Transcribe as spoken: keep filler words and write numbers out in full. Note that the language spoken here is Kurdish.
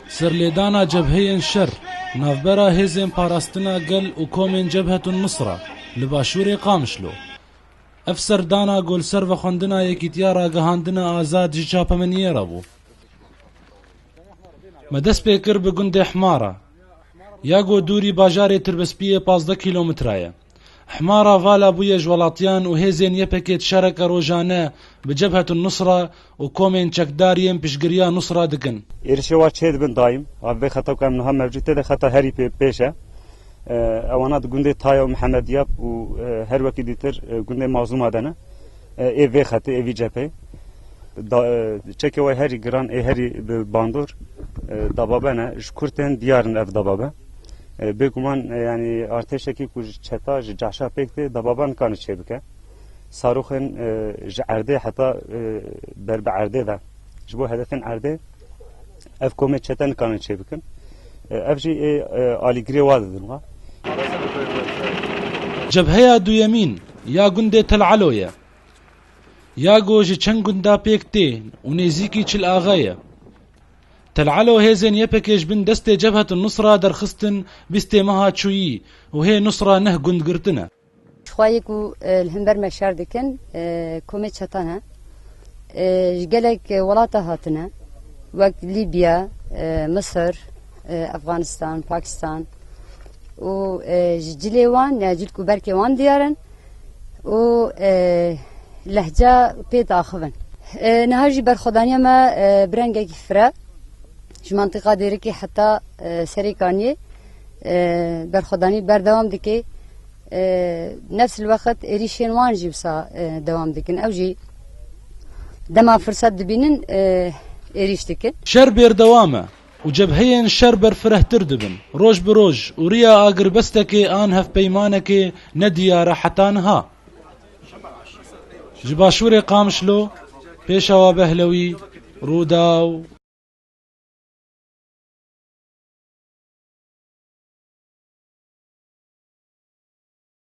Serlêdana cebheyên şer navbera hêzên parastina gel û komên Cebhetun Nusra li başûrê Qamişlo. Ev serdana ku li ser vexwendina Yekîtiya Ragihandina Azad ji çapemeniyê re bû. Me dest pê kir bi gundê Hmara, ya ku dûrî bajarê Tirbespiyê pazdeh kîlometre ye. Hmara vala bûye ji welatiyan û hêzên Y P G di şereke rojane bi Cebhetun Nusra û komên çekdar yên piştgiriya Nusra dikin. Êrişê wa çê dibin daîm. Ev vê xeta ku em niha mevcûd tê de xeta herî pê-, pêş e. E, ewana di gundê Taya û Mihemediyab û, e, her wekî dîtir, e, gundê Mazlûma de ne. E, ê vê xetê, ê vî cepheyê. Da, e, çekê wê herî giran, ê herî bi bandor, e, dababe ne. Ji kurtên diyar in ev dababe. E, bêguman, e, yanî artêşekî ku ji çeta, ji caşa pêk tê, dababan nikane çê bike. Saroxên, e, ji erdê heta, e, ber bi erdê ve. Ji bo hedefên erdê ev komê çete nikane çê bikin. E, ev jî ê, e, alîgirê wa didin wa. Cebheya duyemîn ya gundê Tel Elo ye. Ya ku ji çend gunda pêk tê û nêzîkî Çil Axa ye. Tel Elo hêzên Y P G ji bin destê Cebhetun Nusra derxistin bîstê meha çûyî û hê Nusra neh gund girtine. Ji xwe yê ku, e, li hember me şer dikin, e, komê çetan e. E, ji gelek, e, welata hatine, wek Lîbya, e, Misir, e, Efxanistan, Pakistan û, e, ji cilê wan, ya cil ku berkê wan diyar in û, e, lehca pê diaxivin. E, niha jî berxwedaniya me, e, bi rengekî fire. Ji mantiqa Dêrikê heta, e, Serê Kaniyê, e, berxwedanî berdewam dike. E, nefs li wext êrîşên wan jî wisa, e, dewam dikin. Ew jî dema firset dibînin, e, êrîş dikin. Şer berdewam e û cebheyên şer berfirehtir dibin. Roj bi roj û riya agirbestekê an hevpeymanekê nediyar e heta niha. Ji başûrê Qamişlo, Pêşawa Behlewî, Rûdaw,